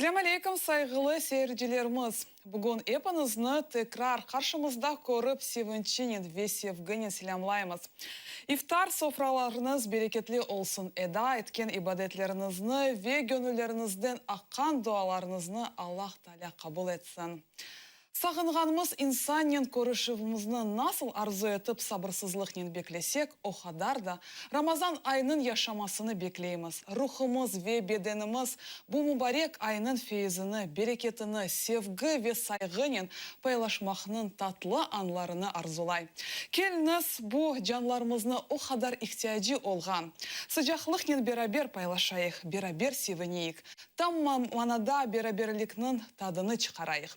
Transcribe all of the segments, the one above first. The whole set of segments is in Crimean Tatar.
Selâm aleyküm, sayğılı seyircilerimiz! Bugün epiñizni tekrar qarşımızda körip sevinçinen ve sevginen selâmlaymız. İftar sofralarıñız bereketli olsun, eda etken ibadetleriñizni ve göñülleriñizden aqqan dualarıñıznı Allah Taalâ qabul etsin. Sağınğanımız insannen körüşüvimizni nasıl arzu etip sabırsızlıqnen beklesek, o qadar da Ramazan ayınıñ yaşamasını bekleymiz. Ruhumız ve bedenimiz bu mubarek aynıñ feyizini, bereketini sevgi ve sayğınen paylaşmaqnıñ tatlı anlarını arzulay. Keliñiz, bu canlarımıznı o qadar ihtiyacı olğan sıcaqlıqnen beraber paylaşayıq, beraber sevineyik, tam manada beraberlikniñ tadını çıqarayıq.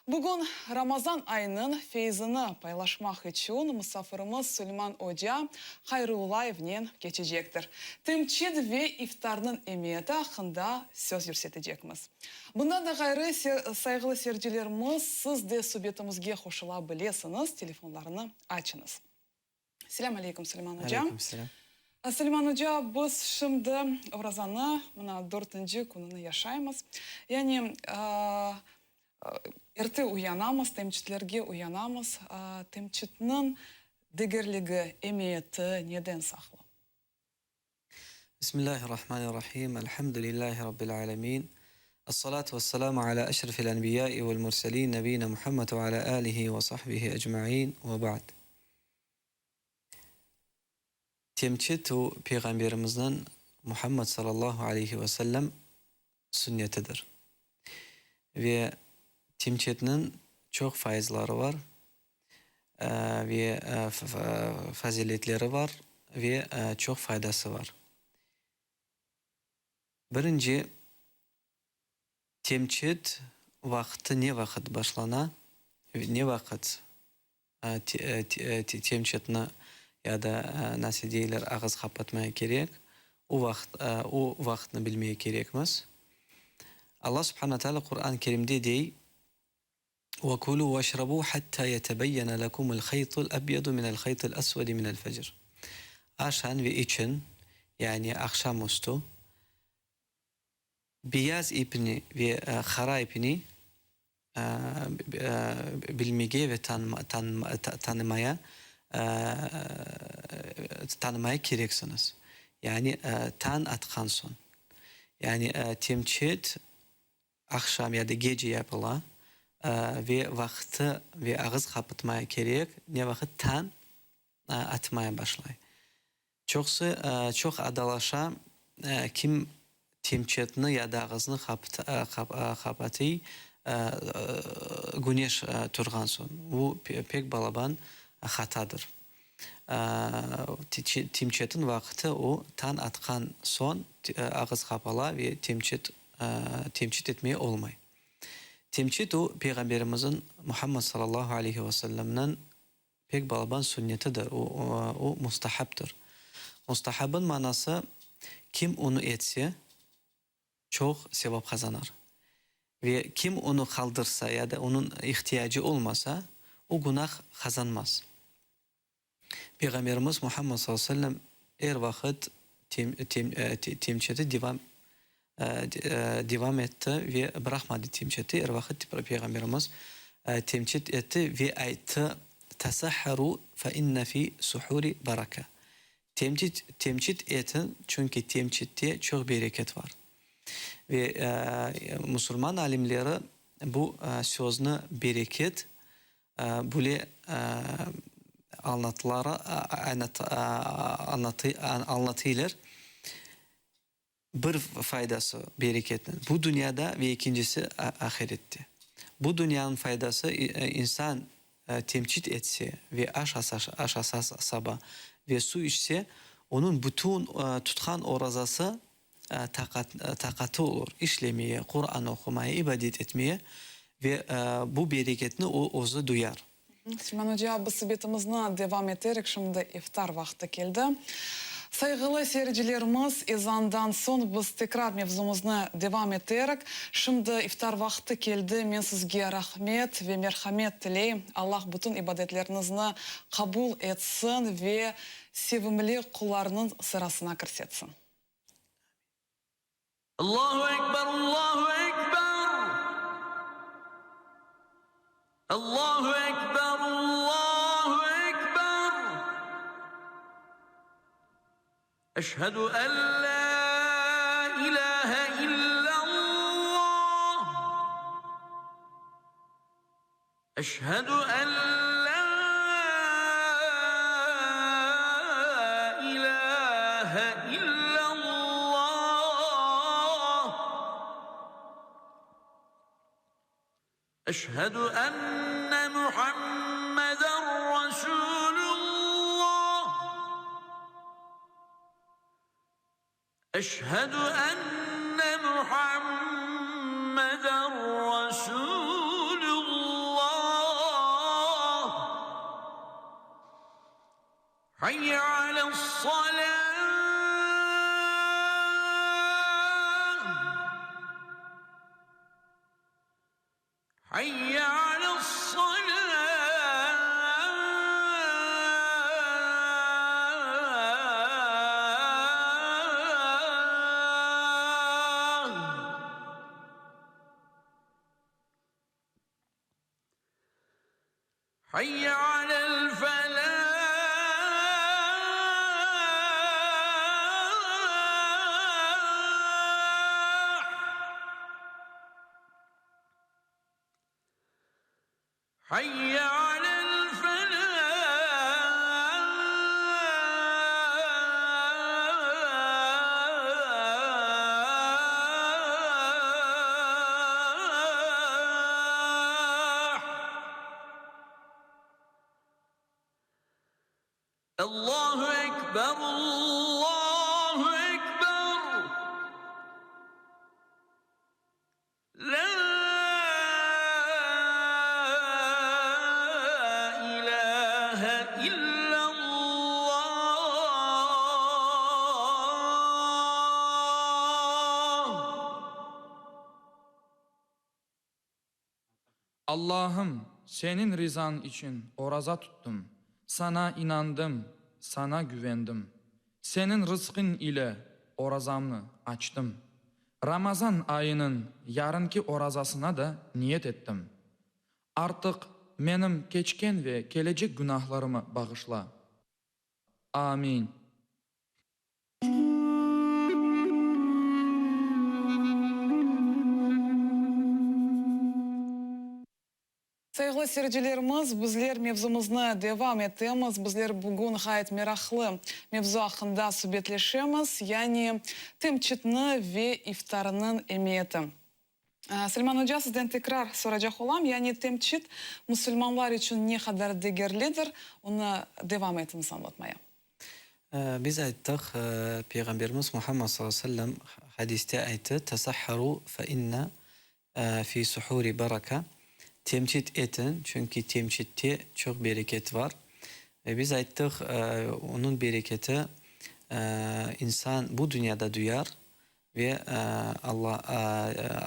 Bugün Ramazan ayınıñ feyzini paylaşmaq içün musafirimiz Suleyman oca Hayrullayevnen keçecektir. Temçit ve iftarnıñ emiyeti aqqında söz yürsetecekmiz. Bundan da ğayrı, sayğılı seyircilerimiz, siz de subetimizge qoşula bilesiñiz, telefonlarnı açıñız. Selâm aleyküm, Suleyman oca. Aleyküm selâm. Suleyman oca, biz şimdi orazanı, mına, dörtünci kününi yaşaymız. Yani, erte uyanamız, temçitlerge uyanamız. Temçitniñ degerligi, emiyeti neden saqlı? Bismillahirrahmanirrahim, Elhamdülillahi Rabbil alemin, Es-salatu ves-selamu ala eşrefil enbiyai vel-murselin, nebiyina Muhammed ve ala alihi ve sahbihi ecmain, ve ba'd. Temçit o, Peyğamberimizniñ, Muhammed sallallahu aleyhi ve sellem, sünnetidir. Ve temçitniñ çoq fayızları var ve faziletleri var ve çoq faydası var. Birinci, temçit vaqtı ne vaqıt başlana, ne vaqıt temçitni ya da nasıl deyler ağız qapatmaya kerek, o vaqıt, o vaqıtnı bilmeye kerekmiz. Allah subhana teala Quran-ı Kerimde dey, Ve kulû veşrebû hattâ yetebeyyene lekumul haytul ebyedu minel haytil esvedi minel fecr. Aşan ve için, yani aqşam üstü, beyaz ipni ve qara ipni bilmege ve tanımaya tanımaya kereksiñiz. Yani tañ atqan soñ. Yani temçit aqşam ya da gece yapıla ve vaqtı ve ağız qapıtmaya kerek, ne vaqıt tañ atmaya başlay. Çoqusı çoq adalaşa, kim temçetni ya da ağıznı qapatıy güneş turğan soñ. Bu pek balaban hatadır. Temçetin vaqtı o, tañ atqan soñ ağız qapala ve temçet temçit etmeye olmay. Temçit o, Peyğamberimizin Muhammed sallallahu aleyhi ve sellemniñ Pek balaban sünnetidir, o, o mustahaptır. Mustahabın manası, kim onı etse, çoq sevap qazanır. Ve kim onı qaldırsa ya da onıñ ihtiyacı olmasa, o günah qazanmaz. Peyğamberimiz Muhammed sallallahu aleyhi ve sellem er vaqıt tem, tem, temçeti devam, devam etti ve bıraqmadı temçeti, er vaqıt Peyğamberimiz temçit etti ve ayttı, Tasahharu fe inne fi suhuri baraka. Temçit, temçit etiñ, çünki temçitte çoq bereket var. Ve musulman alimleri bu sözni bereket böyle añlatılar, añlatıylar. Bir faydası, bereketniñ, bu dünyada ve ekincisi, ahirette. Bu dünyanıñ faydası, insan temçit etse ve aş aşasa saba ve suv içse, onıñ bütün tutqan orazası taqatı olur, işlemeye, Quran oqumaya, ibadet etmeye ve bu bereketni o özü duyar. Suleyman oca, biz subetimizni devam eterik, şimdi iftar vaqtı keldi. Sayğılı seyircilerimiz, ezandan soñ biz tekrar mevzumıznı devam eterik. Şimdi iftar vaqtı keldi, men sizge rahmet ve merhamet tileyim. Allah bütün ibadetleriñizni qabul etsin ve sevimli qullarınıñ sırasına kirsetsin. Allahu Ekber, Allahu Ekber! Allahu ekber, Allahu ekber, Eşhedü en la ilahe illallah, Eşhedü en la ilahe illallah. Eşhedü enne Muhammeden Resulullah. Eşhedü enne Muhammeden Resulullah. Hayye ales-salah. Hayye ales-salah. Hayye alel-felah. Hayye alel-felah. Allahu ekber, Allahu ekber. Lâ ilâhe illallah. Allahım, Seniñ rizañ içün oraza tuttım, Saña inandım, Saña güvendim. Seniñ rızqıñ ile orazamnı açtım. Ramazan ayınıñ yarınki orazasına da niyet ettim. Artıq menim keçken ve kelecek günahlarımı bağışla. Amin. Sayğılı seyircilerimiz, bizler mevzumıznı devam etemiz. Bizler bugün ğayet meraqlı mevzu aqqında subetleşemiz, yani temçitni ve iftarnıñ emiyeti. Selman oca, sizden tekrar soracaq olam, yani temçit musulmanlar içün ne qadar degerlidir, onı devam etiñiz añlatmaya. Biz ayttıq, Peyğamberimiz Muhammed sallallahu aleyhi ve sellem hadiste ayttı, Tesahharu fe inne fi suhuri baraka, Temçit etiñ, çünki temçitte çoq bereket var. Ve biz ayttıq, onıñ bereketi insan bu dünyada duyar ve Alla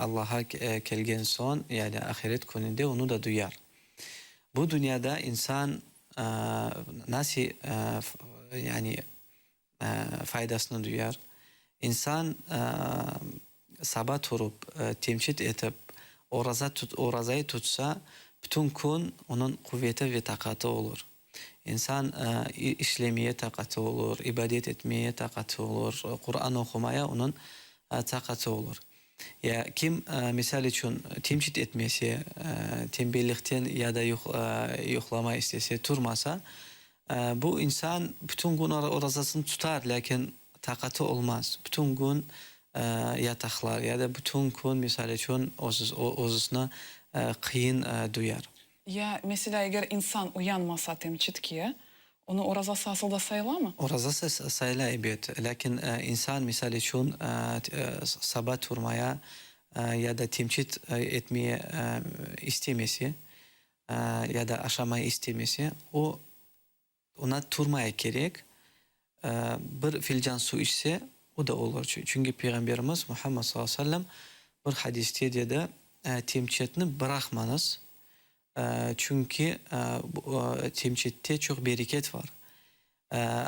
Allağa kelgen soñ, yani ahiret kününde onı da duyar. Bu dünyada insan nasıl yani faydasını duyar? İnsan saba turıp, temçit etip, oraza orazayı tutsa, bütün kün onıñ quveti ve taqatı olur. İnsan işlemeye taqatı olur, ibadet etmeye taqatı olur, Quran oqumaya onıñ taqatı olur. Ya kim, misal içün, temçit etmese, tenbellikten ya da yuqlama istese, turmasa, bu insan bütün kün orazasını tutar, lâkin taqatı olmaz. Bütün kün yataqlar ya da bütün kün, misal içün, özüni qıyın duyar. Ya, meselâ, eger insan uyanmasa temçitke, onıñ orazası asıl da sayılamı? Orazası sayıla, ebet. Lâkin insan, misal içün, saba turmaya ya da temçit etmeye istemese, ya da aşamaya istemese, o, Oña turmaya kerek, bir filcan suv içse, o da olur. Çünki Peyğamberimiz Muhammed sallallahu aleyhi ve sellem bir hadiste dedi, Temçetni bıraqmañız, çünki temçette çoq bereket var.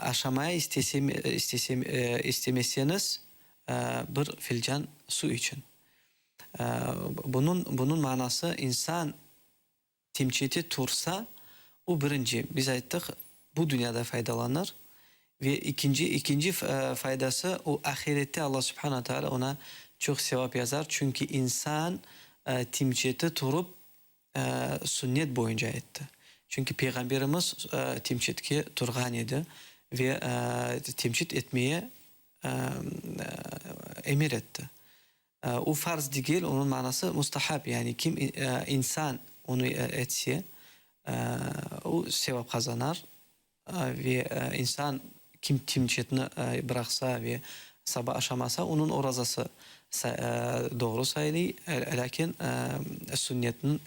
Aşamaya istemeseñiz, bir filcan suv içiñ. Bunıñ manası, insan. Temçiti tursa, o birinci, biz ayttıq, bu dünyada faydalanır ve ikinci, ikinci faydası, o ahirette Alla Subhana Taala ona çoq sevap yazar, çünki insan temçiti turıp sünnet boyunca etti. Çünki Peyğamberimiz temçitke turğan edi ve temçit etmeye emir etti. O farz degil, onıñ manası mustahab, yani kim insan onı etse, o sevap qazanar ve insan kim timçetni bıraqsa ve saba aşamasa, onıñ orazası doğru sayılır, lâkin sünnetniñ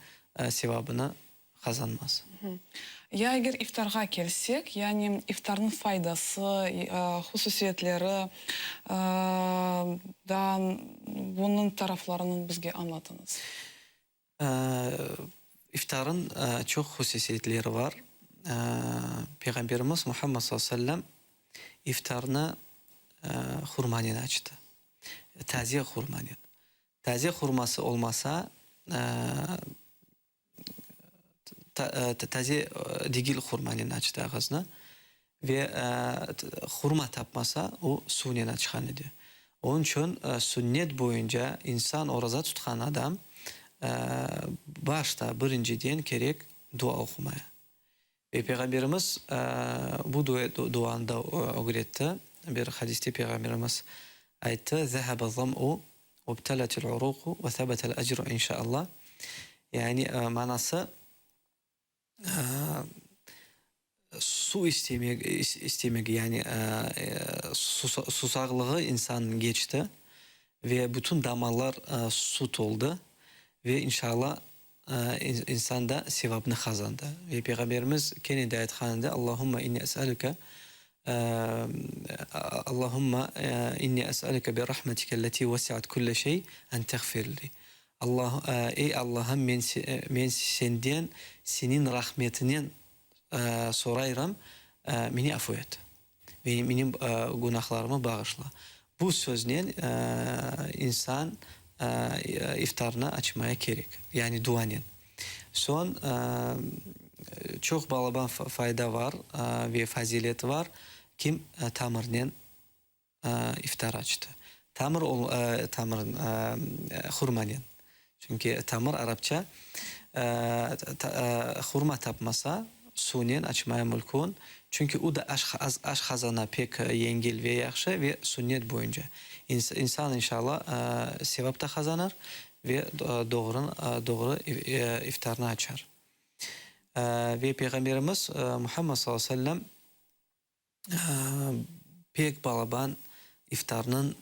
sevabını qazanmaz. Ya eger iftarğa kelsek, yani iftarnıñ faydası, hususiyetleri, daa bunıñ taraflarını bizge añlatıñız. İftarıñ çoq hususiyetleri bar. Peyğamberimiz Muhammed sallallahu aleyhi ve sellem iftarnı hurmanen açtı, taze hurmanen. Taze hurması olmasa, Taze degil hurmanen açtı ağıznı ve hurma tapmasa, o suvnen açqan edi. Onıñ içün sünnet boyunca insan, oraza tutqan adam, başta, birinciden kerek dua oqumaya. Ve Peyğamberimiz bu duanı da ögretti. Bir hadiste Peyğamberimiz ayttı, Zehebe-z-zam'u vebteletil-uruqu ve sebetel-ecru inşaallah. Yani manası, suv istemek, yani susaqlığı insannıñ keçti ve bütün damarlar suv toldı ve inşaallah İnsan da sevapnı qazandı. Ve Peyğamberimiz kene de aytqan edi, Allahumma inni es'aluke, Allahumma inni es'aluke bi rahmetike elleti vesi'at kulle şey en teğfir li. Allah, ey Allahım, men, men senden seniñ rahmetinen sorayram, meni afu et ve menim günahlarımı bağışla. Bu söznen insan iftarnı açmaya kerek, yani duanen. Soñ, çoq balaban fayda var ve fazilet var, kim tamırnen iftar açtı. Tamır, tamır, hurmanen. Çünki tamır arapça, hurma tapmasa, suvnen açmaya mülkün, çünki u da aşqazana pek yengil ve yahşı ve sünnet boyunca. İnsan, inşallah, sevap da qazanır ve doğru iftarnı açar. Ve Peyğamberimiz Muhammed sallallahu aleyhi ve sellem Pek balaban iftarnıñ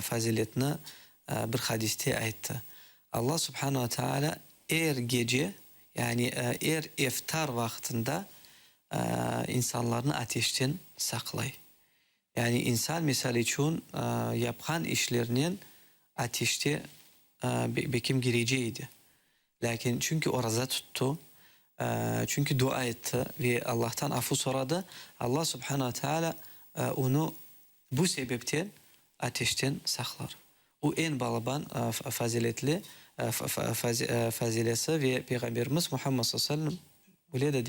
faziletini bir hadiste ayttı. Alla subhane ve teala er gece, yani er eftar vaqtında insanlarnı ateşten saqlay. Yani insan, misal içün, yapqan işlerinen ateşte bekim kirecek edi. Lâkin çünki oraza tuttı, çünki dua etti ve Allahtan afu soradı, Alla subhane ve teala onı bu sebepten ateşten saqlar. O eñ balaban faziletli fazilesi ve Peyğamberimiz Muhammed sallallahu aleyhi ve sellem öyle de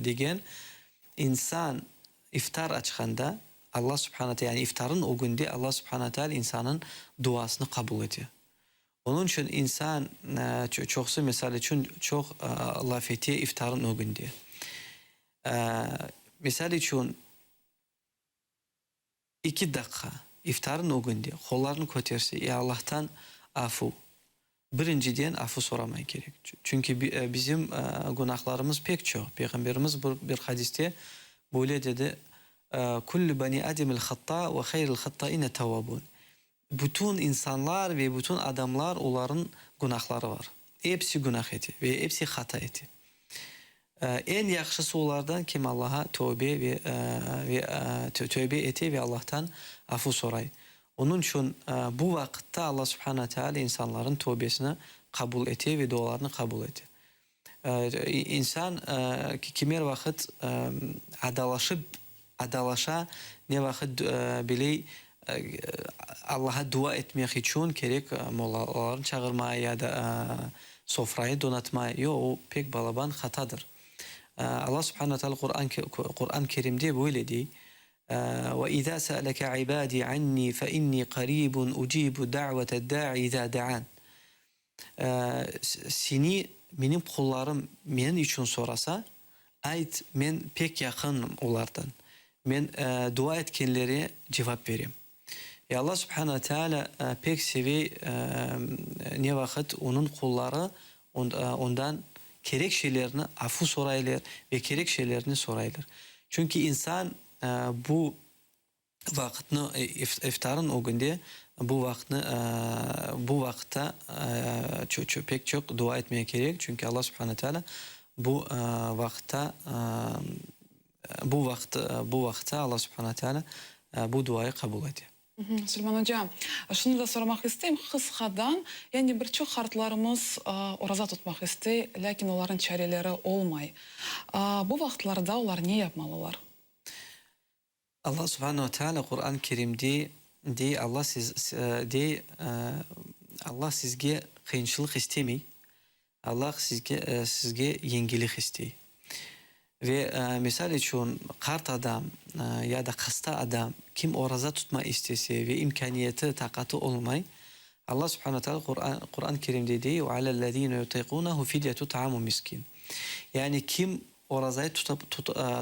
degen, İnsan iftar açqanda, Alla subhane ve teala, yani iftarnıñ ögünde Alla subhane ve teala insannıñ duasını qabul ete. Onıñ içün insan çoqusı, misal içün, çoq laf ete iftarnıñ ögünde. Misal içün, eki daqqa iftarnıñ ögünde qollarını köterse, e Allahtan afu, birinciden afu soramay kerek. Çünki bizim günahlarımız pek çoq. Peyğamberimiz bir hadiste böyle dedi, Küllü bani ademil hatta ve hayrul hattaine tavvabun. Bütün insanlar ve bütün adamlar, olarnıñ günahları bar. Episi günah ete ve episi hata ete. Eñ yahşısı olardan, kim Allaha tövbe ve ve tövbe ete ve Allahtan afu soray. Onıñ içün bu vaqıtta Alla subhana teala insanlarnıñ tövbesini qabul ete ve dualarını qabul ete. İnsan kimer vaqıt adalaşıp, adalaşa, ne vaqıt biley, Allaha dua etmek içün kerek mollalarnı çağırmaya ya da. Sofrayı donatmay. Yoq, o pek balaban hatadır. Alla subhane ve teala Quran, Quran Kerimde böyle dey, Ve izâ se'eleke ibâdî annî fe innî qarîbun ucîbu da'vete-ddâ'i izâ de'ân. Seni menim qullarım menim içün sorasa, ayt, men pek yaqınım olardan. Men dua etkenlere cevap berem. Ve Alla subhane ve teala pek seve ne vaqıt onıñ qulları ondan kerek şeylerni afu soraylar ve kerek şeylerni soraylar. Çünki insan bu vaqıtnı, iftarın ögünde bu vaqıtnı, bu vaqıtta pek çoq dua etmege kerek, çünki Alla subhane ve teala bu vaqıtta, bu vaqıt, bu vaqıtta Alla subhane ve teala bu duayı qabul ete. Suleyman oca, şunı da soramaq isteyim, qısqadan, yani bir çoq qartlarımız oraza tutmaq istey, lâkin olarnıñ çareleri olmay. Bu vaqıtlarda olar ne yapmalılar? Allah subhane ve teala Quran Kerimde dey, Alla siz, dey, Alla sizge qıyınçılıq istemey, Alla sizge, sizge yengillik istey. Ve, misal içün, qart adam ya da hasta adam, kim oraza tutma istese ve imkâniyeti, taqatı olmay, Alla subhane ve teala Quran, Quran Kerimde dey, Ve alellezine yutiqunehu fidyetu taamu miskin. Yani kim orazayı tutıp,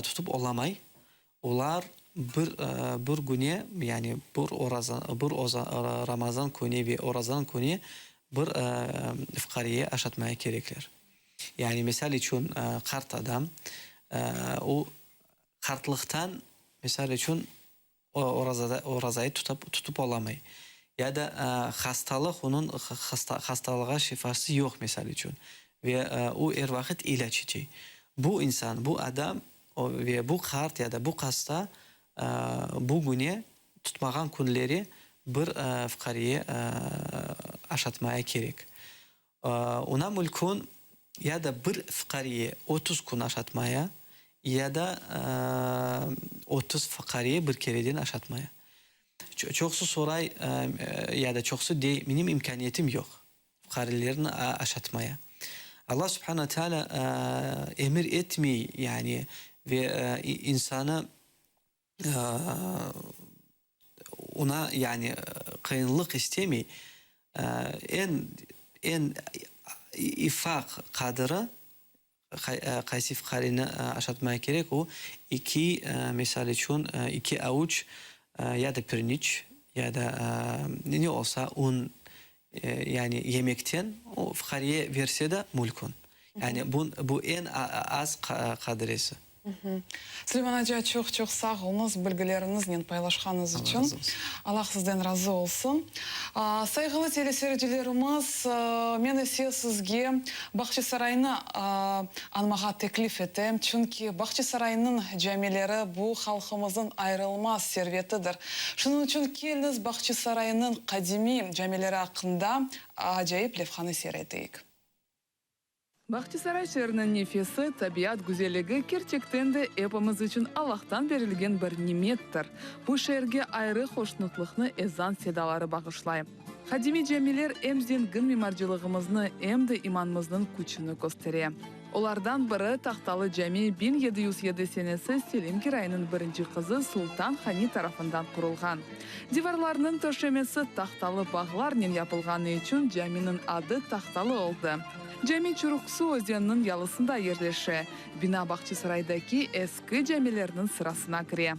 tutıp olamay, Olar bir, bir küne, yani bir oraza, bir Ramazan künü ve orazan künü bir fuqareye aşatmaya kerekler. Yani, misal içün, qart adam, o, qartlıqtan, misal içün, orazada, orazayı tutıp, tutıp olamay. Ya da hastalıq, onıñ hastalığa şifası yoq, misal içün, ve o er vaqıt ilâc içe. Bu insan, bu adam O, ve bu qart ya da bu hasta bu güne tutmağan künleri bir fuqareye aşatmaya kerek. Ona mülkün ya da bir fuqareye 30 kün aşatmaya, ya da 30 fuqareye bir kereden aşatmaya. Çoqsu soray ya da çoqsu dey, menim imkâniyetim yoq. Fuqarelerni aşatmaya. Alla subhana ve teala emir etmey, yani ve insanı ona yani qıyınlıq istemey. Eñ eñ ifaq qadiri Qaysı fuqareni aşatmaya kerek, o, iki, misal içün, iki avuç ya da pirniç, ya da ne olsa un, yani yemekten o fuqareye verse de mülkün. Yani bu, bu eñ az qadiresi. Suleyman aca, çoq-çoq sağ oluñız bilgileriñiznen paylaşqanıñız içün. Allah sizden razı olsun. Sayğılı teleseyircilerimiz, men ise sizge Bağçasaraynı añmağa teklif etem, çünki Bağçasaraynıñ camileri bu halqımıznıñ ayırılmaz servetidir. Şunıñ içün keliñiz Bağçasaraynıñ qadimiy camileri aqqında acayip levhanı seyir eteyik. Bağçasaray şeeriniñ nefesi, tabiat güzelligi kerçekten de epimiz içün Allahtan berilgen bir nimettir. Bu şeerge ayrı hoşnutlıqnı ezan sedaları bağışlay. Qadimiy camiler em zengin mimarcılığımıznı, em de imanımıznıñ küçüni köstere. Olardan biri, Tahtalı cami 1707 senesi Selim Giraynıñ birinci qızı Sultan Hani tarafından qurulğan. Divarlarnıñ töşemesi tahtalı bağlarnen yapılğanı içün caminiñ adı Tahtalı oldı. Cami Çuruqsu özeniniñ yalısında yerleşe. Bina Bağçasaraydaki eski camilerniñ sırasına kire.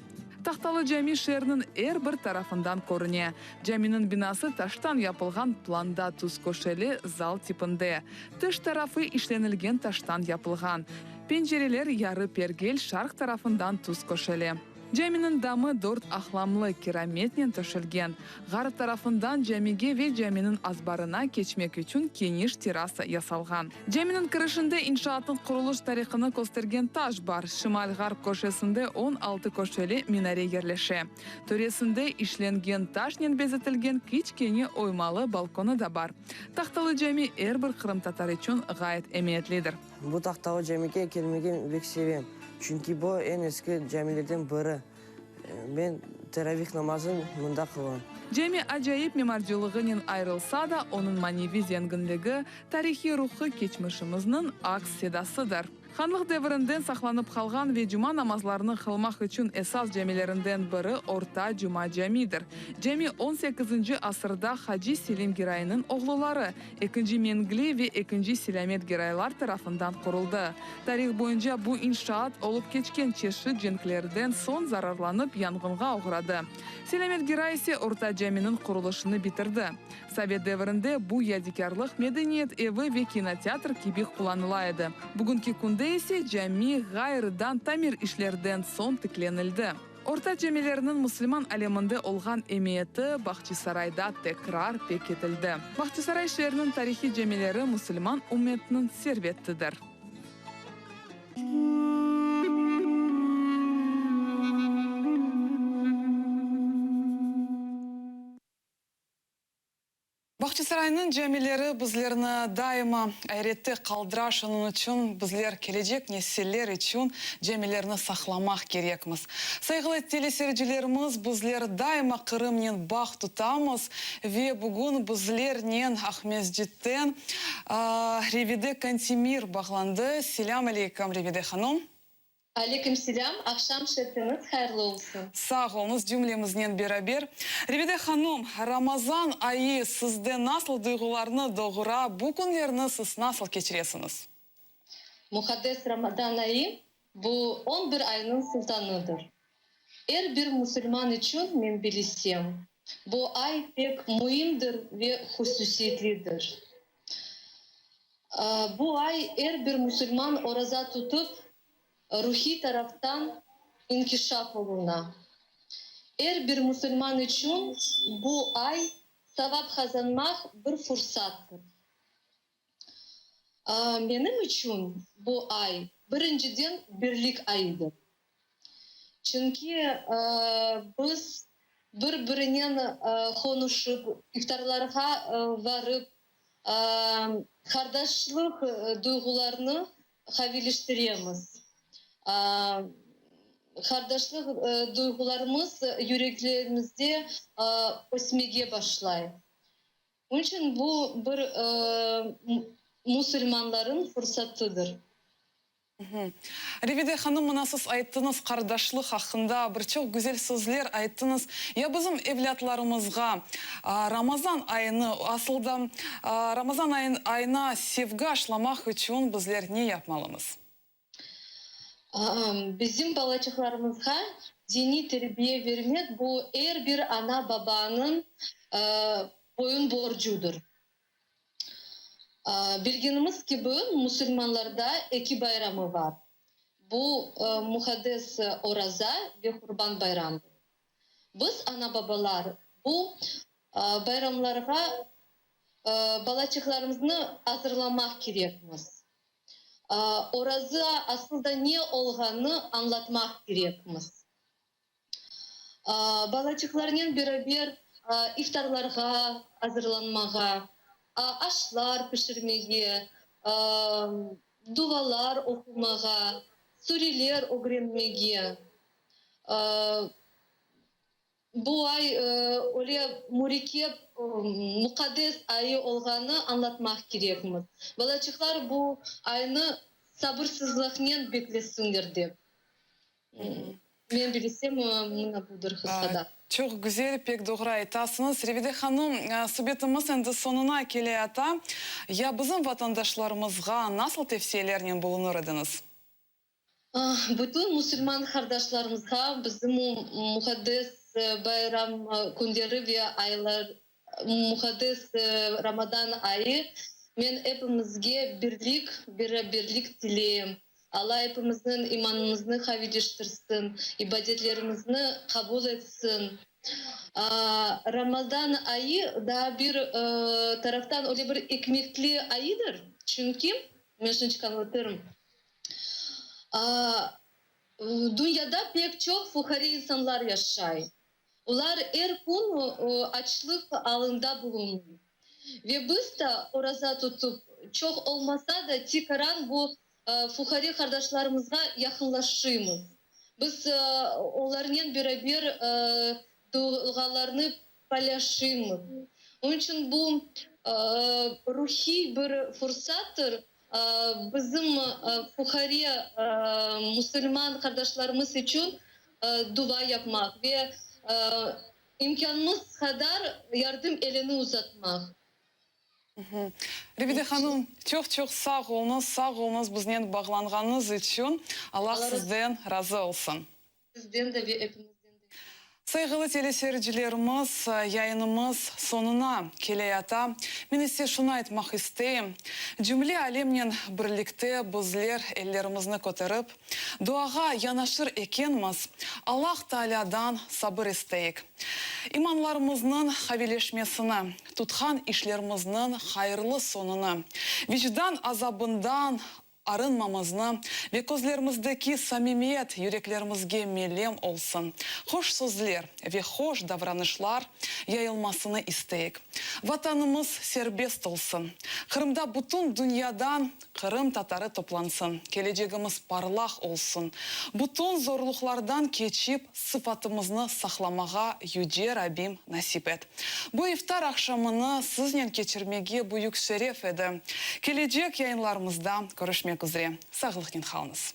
Tahtalı cami şeerniñ er bir tarafından körüne. Caminiñ binası taştan yapılğan planda tüzköşeli zal tipinde. Tış tarafı işlenilgen taştan yapılğan. Pencereler yarı pergel şarq tarafından tüzköşeli. Caminiñ damı dört aqlamlı kirametnen töşelgen. Ğarp tarafından camige ve caminiñ azbarına keçmek içün keniş terrasa yasalğan. Caminiñ kirişinde inşaatnıñ qurulış tarihını köstergen taş bar. Şimal-ğarp köşesinde 16 köşeli minare yerleşe. Töresinde işlengen taşnen bezetilgen kiçkene oymalı balkonı da bar. Tahtalı cami er bir qırımtatar içün ğayet emiyetlidir. Bu Tahtalı camige kelmege bek sevem, çünki bu eñ eski camilerden biri. Men. Teravih namazın mında qılam. Cami acayip mimarcılığınen ayrılsa da, onıñ maneviy zenginligi, tarihiy ruhı keçmişimizniñ aks sedasıdır. Hanlıq devirinden saqlanıp qalğan ve cuma namazlarını qılmaq içün esas camilerinden biri Orta Cuma Camidir. Cami on sekizinci asırda Haci Selim Giraynıñ oğluları, Ekinci Mengli ve Ekinci Selâmet Giraylar tarafından quruldı. Tarih boyunca bu inşaat olıp keçken çeşit cenklerden soñ zararlanıp yanğınğa oğradı. Selâmet Giray ise Orta Caminiñ qurulışını bitirdi. Sovet devirinde bu yadikârlıq medeniyet evi ve kinoteatr kibi qullanıla edi. Bugünki künde ise cami ğayrıdan tamir işlerden soñ tiklenildi. Orta camileriniñ musulman aleminde olğan emiyeti Bahçisarayda tekrar pekitildi. Bahçisaray şeeriniñ tarihiy camileri musulman ümmetiniñ servetidir. Bağçasaraynıñ camileri bizlerni daima ayrette qaldıra, şunıñ içün bizler kelecek nesiller içün camilerni saqlamaq kerekmiz. Sayğılı teleseyircilerimiz, bizler daima Qırımnen bağ tutamız ve bugün bizlernen Aqmescitten Revide Kantimir bağlandı. Selâm aleyküm, Revide hanım. Aleyküm selâm, aqşam şerfiñiz hayırlı olsun. Sağ oluñız, cümlemiznen beraber. Revide hanım, Ramazan ayı sizde nasıl duyğularnı doğura, bu künlerni siz nasıl keçiresiñiz? Muqaddes Ramazan ayı, bu on bir aynıñ sultanıdır. Er bir musulman içün, men bilsem, bu ay pek müimdir ve hususiyetlidir. Bu ay er bir musulman oraza tutıp, ruhiy taraftan inkişaf oluna. Er bir musulman içün bu ay savap qazanmaq bir fursattır. Menim içün bu ay birinciden birlik ayıdır. Çünki biz bir-birinen qonuşıp, iftarlarğa varıp, qardaşlıq duyğularını qavileştiremiz. Qardaşlıq duyğularımız yüreklerimizde ösmege başlay. Onıñ içün bu bir musulmanlarnıñ fursatıdır. Revide hanım, mına siz ayttıñız qardaşlıq aqqında, bir çoq güzel sözler ayttıñız. Ya bizim evlâtlarımızğa Ramazan ayını, asıl da Ramazan ayına sevgi aşlamaq içün bizler ne yapmalımız? Bizim balaçıqlarımızğa diniy terbiye bermek, bu er bir ana-babanıñ boyun borcudır. Bilgenimiz kibi, musulmanlarda eki bayramı bar. Bu, muqaddes Oraza ve Qurban bayramdır. Biz, ana-babalar, bu bayramlarğa balaçıqlarımıznı azırlamaq kerekmiz. Oraza asıl da ne olğanını añlatmaq kerekmiz. Balaçıqlarnen beraber iftarlarğa azırlanmağa, aşlar pişirmege, dualar oqumağa, sureler ögrenmege. Bu ay öyle mürekkep, muqaddes ayı olğanı añlatmaq kerekmiz. Balaçıqlar bu aynı sabırsızlıqnen beklesinler dep. Men bilsem, mına budır qısqada. Çoq güzel, pek doğru aytasıñız. Revide hanım, subetimiz endi soñuna keleyata. Ya bizim vatandaşlarımızğa nasıl tevsiyelernen bulunır ediñiz? Bütün musulman qardaşlarımızğa bizim muqaddes bayram künleri ve aylar, muqaddes Ramadan ayı, men epimizge birlik, beraberlik tileyim. Alla epimizniñ imanımıznı qaviyleştirsin, ibadetlerimizni qabul etsin. Ramazan ayı daa bir taraftan öyle bir ikmetli ayıdır, çünki, men şunçıq añlatırım, Dünyada pek çoq fuqare insanlar yaşay. Olar er kün açlıq alında bulunır. Ve biz de oraza tutıp, çoq olmasa da, tikaran bu fuqare qardaşlarımızğa yaqınlaşıymız. Biz olarnen beraber dualarnı paylaşıymız. Onıñ içün bu ruhiy bir fursattır bizim fuqare musulman qardaşlarımız içün dua yapmaq ve imkânımız qadar yardım elini uzatmaq. Revide hanım, çoq-çoq sağ oluñız, sağ oluñız biznen bağlanğanıñız içün. Allah sizden razı olsun. Sizden de ve epimizden de. Sayğılı teleseyircilerimiz, yayınımız soñuna keleyata. Men ise şunı aytmaq isteyim, cümle alemnen birlikte bizler ellerimizni köterip, duağa yanaşır ekenmiz, Allah Taalâdan sabır isteyik. İmanlarımıznıñ qavileşmesini, tutqan işlerimizniñ hayırlı soñunı, vicdan azabından arınmamıznı ve közlerimizdeki samimiyet yüreklerimizge melem olsun, hoş sözler ve hoş davranışlar yayılmasını isteyik. Vatanımız serbest olsun, Qırımda bütün dünyadan qırımtatarı toplansın, kelecegimiz parlaq olsun, bütün zorluqlardan keçip sıfatımıznı saqlamağa Yüce Rabbim nasip et. Bu iftar aqşamını siznen keçirmege büyük şeref edi. Kelecek yayınlarımızda körüşmek üzre. Sağlıqnen qalıñız.